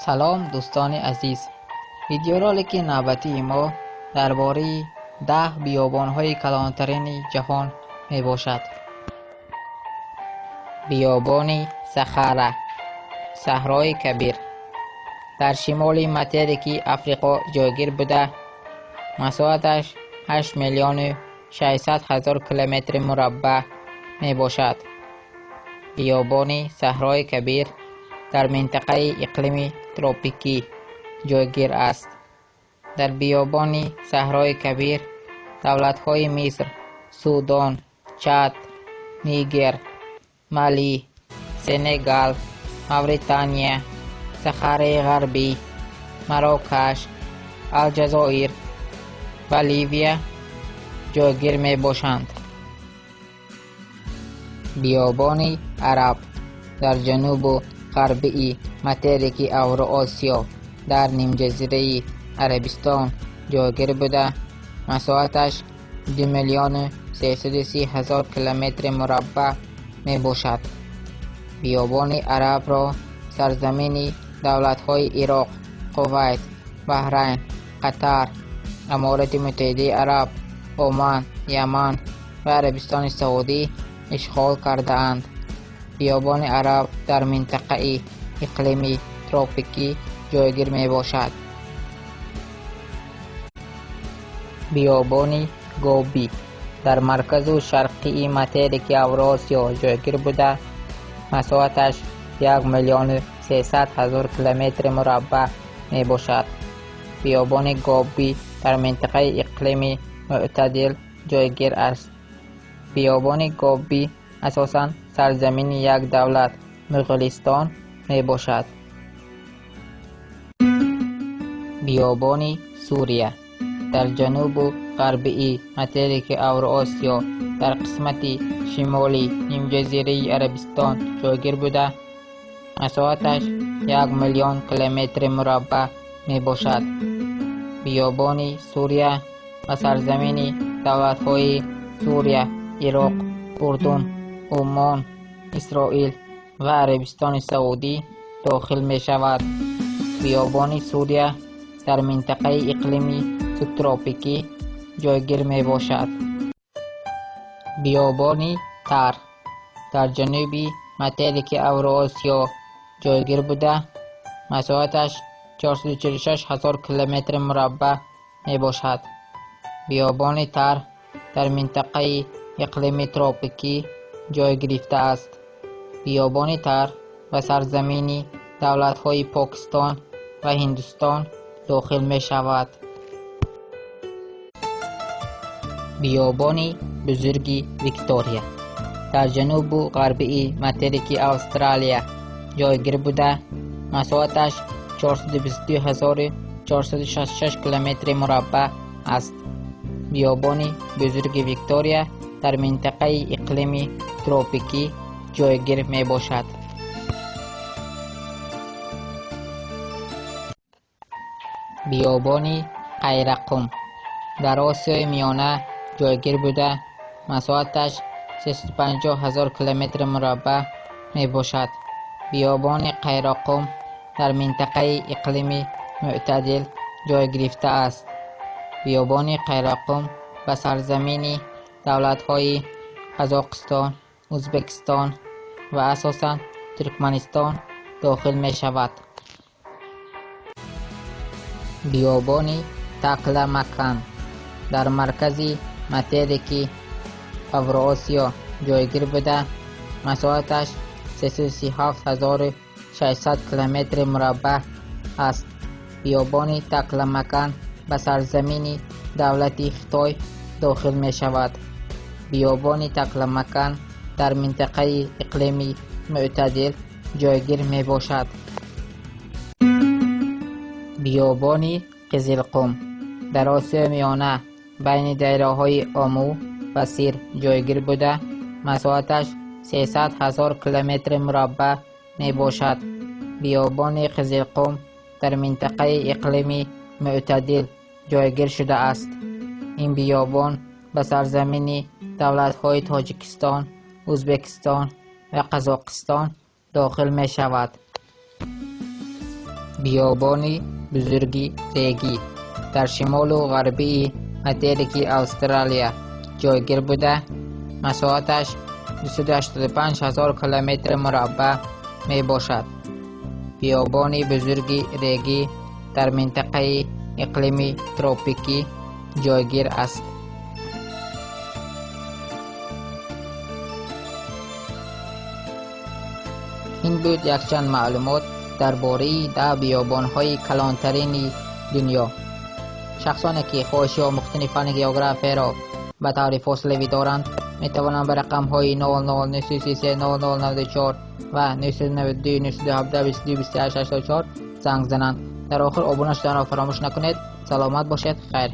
Салом, дӯстони азиз. Видеоролики навбатии мо дар бораи 10 биёбонҳои калонтарини ҷаҳон мебошад. Биёбони Сахара, Саҳрои Кабир, дар шимоли материки Африқо ҷойгир буда, масоҳаташ 8 миллиону 600 ҳазор километри мураббаъ мебошад. Биёбони Саҳрои Кабир дар минтақаи иқлими тропикӣ ҷойгир аст. Дар биёбони Саҳрои Кабир давлатҳои Миср, Судон, Чад, Нигер, Мали, Сенегал, Мавритания, Сахараи Ғарбӣ, Марокаш, Алҷазоир ва Ливия ҷойгир мебошанд. Биёбони Араб дар ҷанубу ғарбии материки Авроосиё, дар нимҷазираи Арабистон ҷойгир буда, масоҳаташ 2 миллиону 330 ҳазор километри мураббаъ мебошад. Биёбони Арабро сарзамини давлатҳои Ироқ, Кувайт, Баҳрайн, Қатар, Аморати Муттаҳидаи Араб, Оман, Яман ва Арабистони Саудӣ ишғол кардаанд. Биёбони Араб дар минтақаи иқлими тропикӣ ҷойгир мебошад. Биёбони Гоби дар марказу шарқии материки Авроосиё ҷойгир буда, масоҳаташ 1 миллиону 300 ҳазор километри мураббаъ мебошад. Биёбони Гоби дар минтақаи иқлими мӯътадил ҷойгир аст. Биёбони Гоби асосан сарзамини як давлат, Муғулистон, мебошад. Биёбони Сурия дар ҷанубу ғарбии материки Авроосиё, дар қисмати шимоли нимҷазираи Арабистон ҷойгир буда, масоҳаташ 1 миллион километри мураббаъ мебошад. Биёбони Сурия ба сарзамини давлатҳои Сурия, Ироқ, Урдун, Умон, Исроил ва Арабистони Саудӣ дохил мешавад. Биёбони Сурия дар минтақаи иқлими субтропикӣ ҷойгир мебошад. Биёбони Тар дар ҷануби материки Авроосиё ҷойгир буда, масоҳаташ 446 ҳазор километри мураббаъ мебошад. Биёбони Тар дар минтақаи иқлими тропикӣ ҷой гирифтааст. Биёбони Тар ба сарзамини давлатҳои Покистон ва Ҳиндустон дохил мешавад. Биёбони Бузурги Виктория дар ҷанубу ғарбии материки Австралия ҷойгир буда, масоҳаташ 422 466 километри мураббаъ аст. Биёбони Бузурги Виктория дар минтақаи иқлими тропикӣ ҷойгир мебошад. Биёбони Қайрақум дар Осиёи Миёна ҷойгир буда, масоҳаташ 350 ҳазор километри мураббаъ мебошад. Биёбони Қайроқум дар минтақаи иқлими мӯътадил ҷой гирифтааст. Биёбони Қайроқум ба сарзамини давлатҳои Қазоқистон, Ӯзбекистон ва асосан Туркманистон дохил мешавад. Биёбони Такламакан дар маркази материки Авроосиё ҷойгир буда, масоҳаташ 337 600 километри мураббаъ аст. Биёбони Такламакан ба сарзамини давлати Хитой дохил мешавад. Биёбони Такламакан дар минтақаи иқлими мӯътадил ҷойгир мебошад. Биёбони Қизилқум дар Осиёи Миёна, байни дарёҳои Омӯ ва Сир ҷойгир буда, масоҳаташ 300 ҳазор километри мураббаъ мебошад. Биёбони Қизилқум дар минтақаи иқлими мӯътадил ҷойгир шудааст. Ин биёбон ба сарзамини давлатҳои Тоҷикистон, Ӯзбекистон ва Қазоқистон дохил мешавад. Биёбони Бузурги Регӣ дар шимолу ғарбии материки Австралия ҷойгир буда, масоҳаташ 285 ҳазор километри мураббаъ мебошад. Биёбони Бузурги Регӣ дар минтақаи иқлими тропикӣ ҷойгир аст. Ин буд якчанд маълумот дар бораи 10 биёбонҳои калонтарини дунё. Шахсоне ки хоҳиши омӯхтани фанни географияро ба таври фосилавӣ доранд, метавонанд ба рақамҳои 00 933 00 94 ва 992 917 22 28 84 занг зананд. Дар охир обуна шуданро фаромӯш накунед. Саломат бошед. Хайр.